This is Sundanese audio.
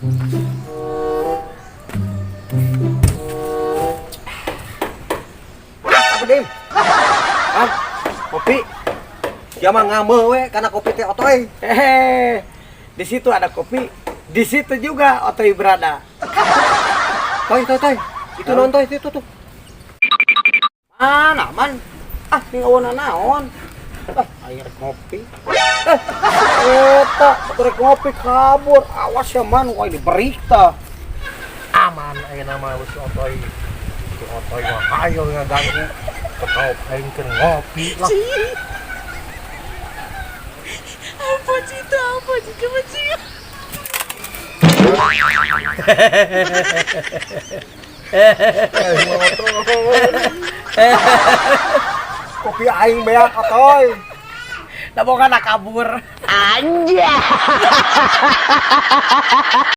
Apa, Dim? Ah, kopi. Dia mah ngame we karena kopi teh, Otoy. Hehe. Di situ ada kopi, di situ juga Otoy berada. Toy, toy, toy. Itu naon, Toy, itu tuh. Mana, man? Ah, ini awan naon? Ah, air kopi. Eh, eta, rek ngopi kabur. Awas ya, man, wah, ini berita. Aman ayeuna mah si Otoy. Si Otoy mah hayo ngaganggu. Ketau aing keur ngopi lah. Apa sih itu? Apa sih? Coba sih. Kopi aing beak, Otoy. Da boga kabur. Anjay.